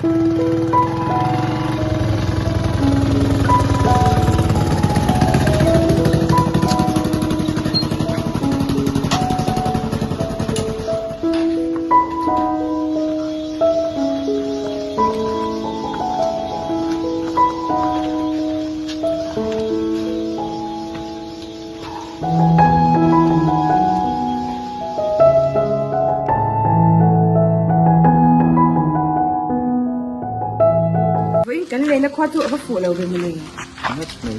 Vawiin kan lehna khua chu a va fuh lo ve mawle. Ngawt mai.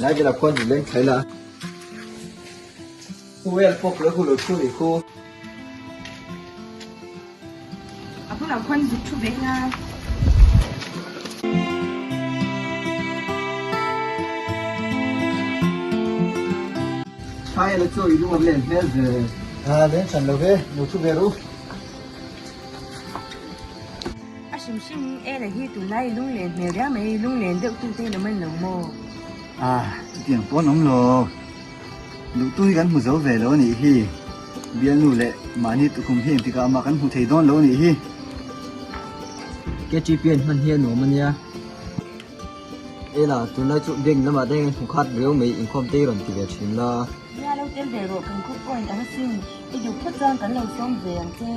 Lai vela khuan zuk leng thlai la. Khu vel pawk lo khu lo thu ni khu. A bulah khuan zuk thu ve ila. Thlai la chu i lung a len hmel ve. A len hran lo ve, lo thu ve ru. A hrim hrim e la hi tunlai i lung len hmel riau mai, lung len deuh tu te lo man lo maw? A, chutiang pawh an awm lo. Duhtu hi kan hmu zo ve lo a nih hi. Bialnu leh mahni tukhum hi engtikah mah kan hmu thei dawn lo a nih hi. KTP an hman hi a nuam a nia. Ela, tunlai chu bank lamah te hian hmu khat riau mai inkhawm te hi rawn ti ve thin la. Nia lo tel ve rawh kan khawp pawhin a va sin. I duh phawt chuan kan lo sawm ve ang che.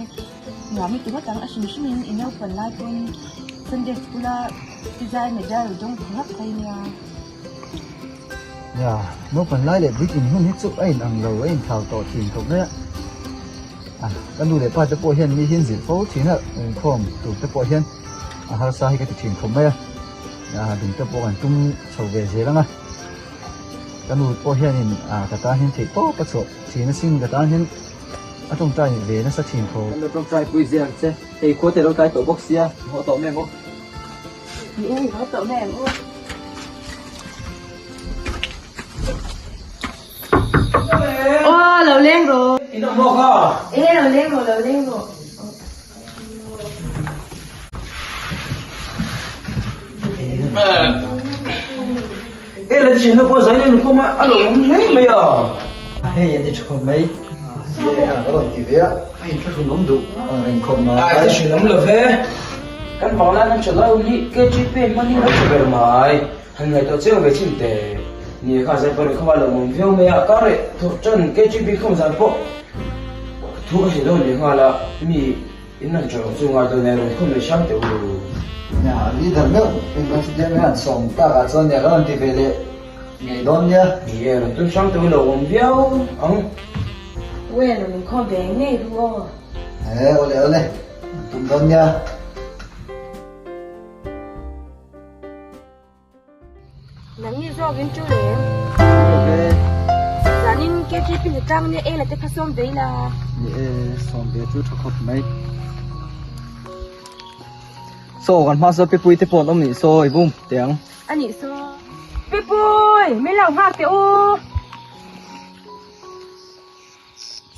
Nuam i ti ngawt ang a hrim hrimin i naupan lai pawn Sunday school a tizai medal dawng thei ngawt phei nia. Nia, naupang lai leh bik inhmun hi chu a inang lo, a inthlau tawh thin khawp mai a. A, ka nu leh pa te pawh hian mi hi an zilh fo thin a, inkhawm tur te pawh hian a harsa hi ka ti thin khawp mai a. A, ding te pawh kan tum chho ve zel ang a. Ka nu pawh hianin a, ka tan hian theih tawp a chhuah thin asin, ka tan hian a tawngtai ve nasa thin khawp. Kan lo tawngtai pui zel ang che, hei khua te lo tlai tawh bawk sia, haw tawh mai ang aw. Ni e, haw tawh mai ang aw. Aw lo leng rawh. In awm bawk a. E lo leng rawh lo leng rawh. E la thian pawh zai nen khawm a a lo awm hle mai a. Hei an ni tha mai. E a rawn ti ve a, a inthlahrun awm duh ang reng khawp mai. A inthlahrun awm lo ve. Kan vang lai kan tha lo hi KGP hman hi lo tha ber mai. Han ngaihtuah chiang ve chin teh. Ni kha zai pawh khawm a lo awm viau mai a, kar leh thawh tan KGP khawm zan pawh thu ka hre dawn leh nghal a, mi in rawn tha lo chu ngai dawn e, rawn khawm leh hram teh u. Nia, leader meuh in kan hre diam hian sawm tak ah chuan nia ka rawn ti ve leh ngei dawn nia. Ni e, rawn tum hram teh u lo awm viau ang. Well, rawn inkhawm ve ngei ru aw. E, awle awle, tum dawn nia. Nangni zawk in chu lem. Zanin KTP ni tlang nia e la te kha sawm ve ila. Ni e, sawm ve chu tha khawp mai. Saw kan hma saw Pipui te pawh an awm nih saw i bum teh ang. A nih saw. Pipui, min lo nghak teh u.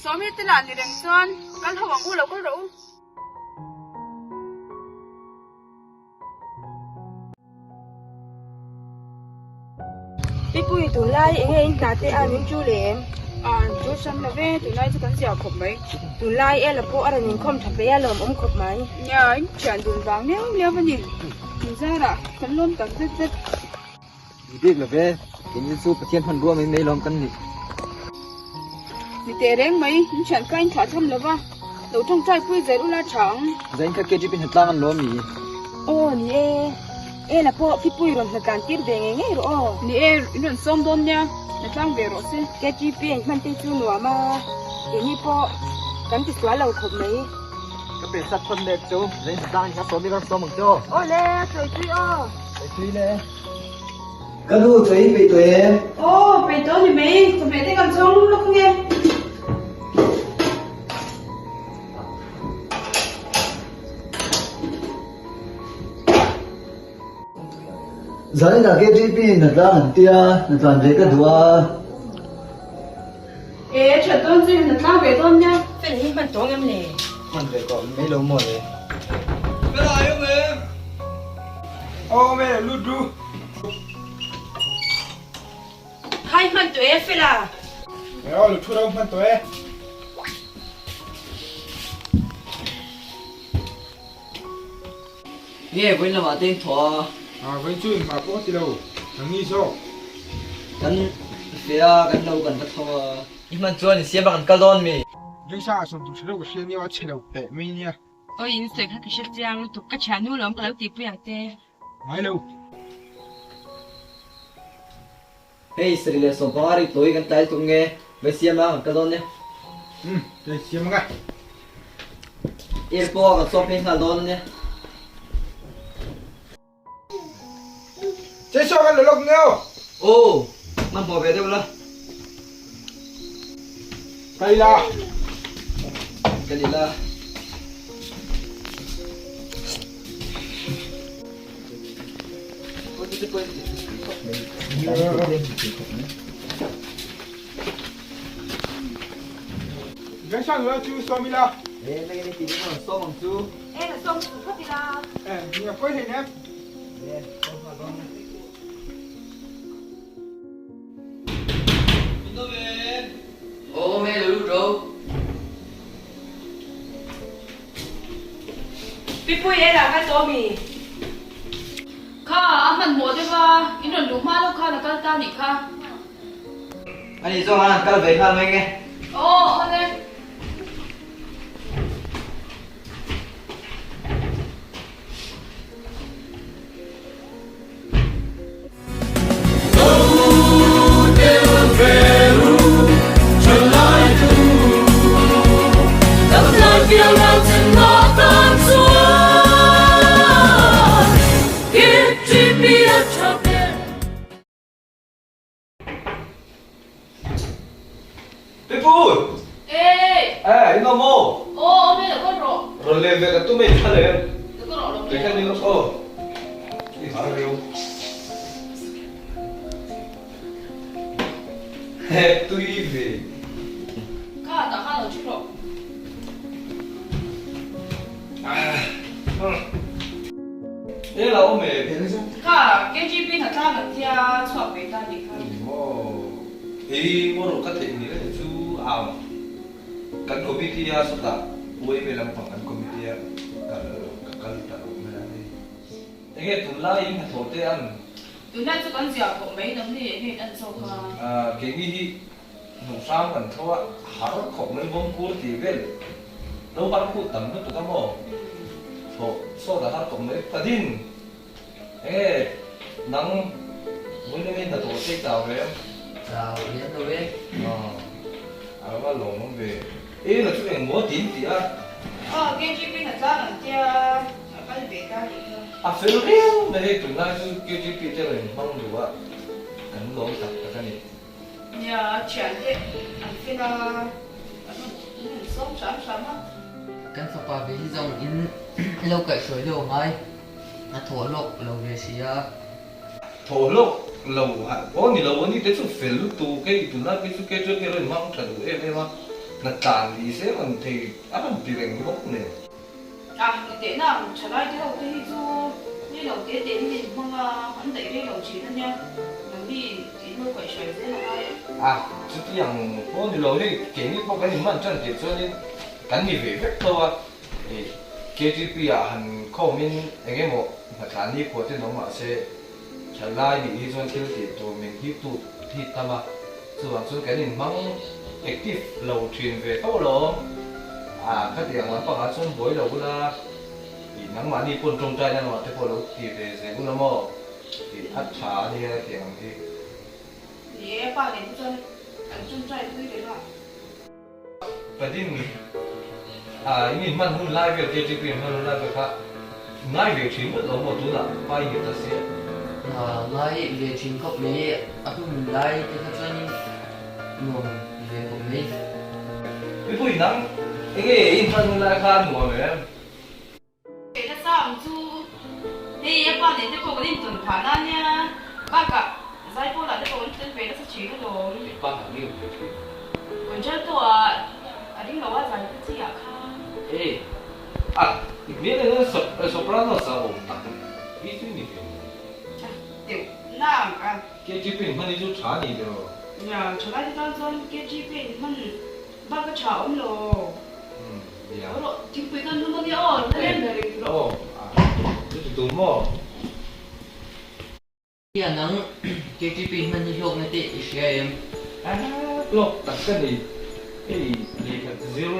Sawmi te lah ni reng chuan kal ho ang u lo kal rawh u. Pipui tunlai enge in hna te a min chu lem? A chu hran lo ve, tunlai chu kan zia khawp mai. Tunlai ela pawh a rawn inkhawm tha hle a lawm awm khawp mai. Nia, in thian dun vang liau liau a ni. Min zarah kan lawm tak zet zet. Ni bik lo ve, keini chu Pathian hmanrua mai mai lawm kan ni. Ni teh reng mai, in thian kha in thlah tham lo va, lo tawngtai pui zel ula tha ang. Zain kha KGP hnatlang an lawm mi? Aw ni e, Ela pawh Pipui rawn hnatlan tir ve ngei ngei rawh aw. Ni e, in rawn sawm dawn nia, hnatlang ve rawh se. KGP an hman te chu nuam a, keini pawh kan ti sual lo khawp mai. Ka pe sat phawt mek chu, zain hnatlang in kha sawm i rawn sawm ang che aw. Aw le, a sawi tui aw. Sawi tui le. Ka nu chaw in peih tawh em? Aw, peih tawh ni mai, chawhmeh te kan chhawng lawk ange. Zaninah KTP in a tlang an tia, na tlan ve ka duh a. E, that dawn chu na tlang ve dawn nia. Fel hi hman tawng em le? Hman ve tawh mai lo maw le? Ka la ai awm em? Awm e, lut ru. Khai hman tawh e Fela. E aw, lu thu ro hman tawh e. Nge vawiin lamah te in thaw a? Ah, vawiin chu engmah pawh a ti lo, nang ni zawk. Kan fe a, kan lo kan va tho a. I hman chuan in siam a kan kal dawn mi? Vengsa ah sawm tur tha deuh ka hria nia, a chhe lo teh mai nia. Awi in sawi kha ka hre chiang lutuk, ka thiannu lawm ka lo tihpui ang che. Ngai lo. Hei sarih leh sawmpanga ri tawi kan tlai lutuk nge, vai siam a kan kal dawn nia. Umm, vai siam anga. Er pawh a kan sawm phei nghal dawn ania. Chei saw kan la lawk nge aw. Aw, hmanhmawh ve deuh la. Ka ila. Ka ila. Vengchhang nula chu sawm ila. E nangin i tih dawn sawm ang chu. E la sawm chu phawt ila. E nia pawi hlei nem. E sawm nghal dawn. Aw me lo lut ro. Pipui e lah kal tawh mi? Kha a hmanhmawh deuh a, in rawn luh hma lo khan a kal ta nih kha. Ani zawng an han kal ve nghal mai nge? Aw awle. Pipu! Ê! Ê, in awm aw? Aw, awm e, lo kal rawh. Rawn lem ve ka tum e, tha lem. Lo kal rawh, lo Kei khan in aw. I har reu. He, tui ve. Kha, tah khan lo ṭhu rawh. E la awm e. Kha, KGP hnatlang an tia chhuak ve ta nih kha. Maw, ei maw rawh ka theih ni reng chu am. Kan committee a sawtah uai ve lampang kan committee a kal ka kal ta lo mai a ni. Enge tunlai in hnathawh te an? Tunlai chu kan ziah khawp mai dang ni enge in an zawk a? Keini hi Hnuhhrang kan tho a, har khawp mai vawm kur tih vel lo har khut tam lutuk a maw? Thlawh sawt a har khawp mai ka ding. Enge nang vawiin in hnathawh chei chau ve em? Chau lian lo e. Aw, a va lawmawm ve. E la chu eng maw tin tih a? Aw, KGP hnatlang an tia a kal ve ta nih kha. A fel viau mai hei tunlai chu KGP te rawn hmang duh a, kan lawm tak tak a ni. Nia, thiante an fel a, an rawn sawm hram hram a. Kan fapa ve hi zawng in lo kaihhruai lo ngai, a thaw hlawk lo ve si a. Thaw hlawk lo pawh ni lo, ani te chu fel lutuk hei tunlai phei chu kei chuan hei hmang tha duh em em a, hna tlan ni se rawn thei a rawn ti reng bawk nen. A, ni teh na ang thalai te ho te hi chu ni lo te te in in hmang a, an daih rei lo thin a nia, nangni in lo kaihhruai zel a ngai. A, chutiang pawh ni lo hei keini pawh kan inhman tan tir chuanin kan ni ve vek tho a, ih KTP ah han khawmin eng emaw hnathlan ni khuah ten awm mahse thalai nih hi chuan thil tih tur min hip tu hi tam a. Chuvang chuan kan inhmang active lo thin ve tho alawm. Ah, khatiang lampangah chuan buai lo ula, ih nangmahni pawn tawngtai na lamah te pawh lo ti ve zel ula maw? Tih a tha a nia hetiang ang hi. Ni e, pa nen te chuan an tawngtai pui reng a. Padin, ah, in inhman hun lai vel, KTP inhman hun lai vel kha ngai ve thin ngawt lo maw tunah pa i nghet ta sia? Ah, ngai ve thin khawp mai, a hun lai te kha chuanin nuam ve khawp mai. Mipui nang, enge i inhman hun lai kha nuam em? Kei nasa ang chu hei a pa nen te pawh kan intawn phah na nia, bakah Zaipawl ah te pawh kan tel ve nasa thin alawm. I pa hna nge ve thin? Contralto ah a ring lo a zai te chi ah khan. Hey a i hmel eng eng soprano sa awm tak hi chu ni ve maw? A deuh na ang a. KGP in hman hi chu tha ni deuh. Nia, thalai te tan chuan KGP in hman Bak a tha awm lo. Aw rawh, thingpui kan lum ange aw, la lem ber eng rawh. Aw, a. Chuti tur maw? Hian nang KTP hman hi hlawkna te i hria em? A hlawk tak ka ni. Hei lehkha zir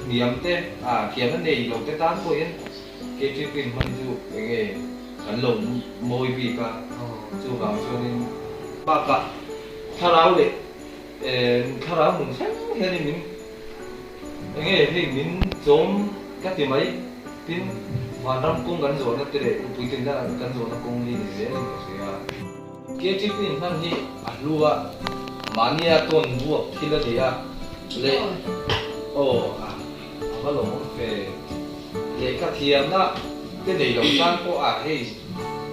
hniam te, a thiamna nei lo te tan pawhin KTP hman chu eng nge kan lo mawi bik a, chuvang chuanin bakah thlarau leh thlarau nun thleng hianin min Enge hei min chawm ka ti mai, tin vanram kawng kan zawhna te leh puitlinna kan zawhna kawng hi ni zelin ka hria. KTP in hman hi a hlu a, mahnia tawn buak thil a ni a, leh aw a va lawmawm fe. Lehkha thiamna te nei lo tan pawh a hei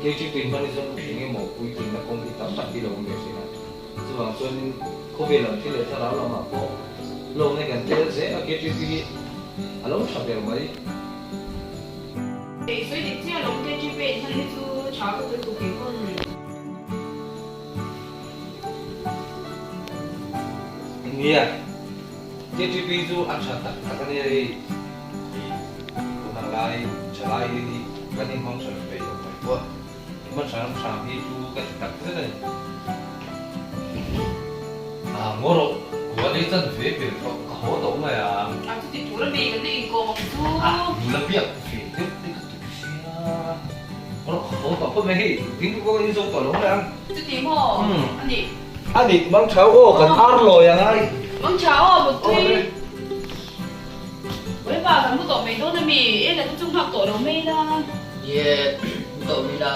KTP in hman hi chuan eng emaw puitlinna kawng hi tam tak hi lo awm ve thin a. Chuvang chuanin khawvel lam thil leh thlarau lamah pawh hlawkna kan tel zel a, KTP hi a lo tha ber mai. Hei sawi dik chiah lo, KTP in hman hi chu tha ka ti lutuk kei pawn. Nia, KTP chu a tha tak tak a nia hei. Tun ang lai thalai hi kan inhmang tha lo peih lo mai pawh. Hma hram hram hi chu ka ti tak zet a ni. A ngaw rawh, kua lei chan ve ber tawh ka haw tawh mai a. A chuti tur a mi kan la inkawm ang chu. A nula biak ve deuh te ka tum sia. Ngaw rawh ka haw tawh phawt mai hei, ding pawh ka inzo tawh lo mai ang. Chuti maw? A nih. A nih, mang tha aw, kan ar lawi ang ai. Mang tha aw, Muttui. Ui pa, kan mu tawh mai dawn a mi? Eng ah te chu nghak tawh lo mai la. Ni e, mu tawh mai la.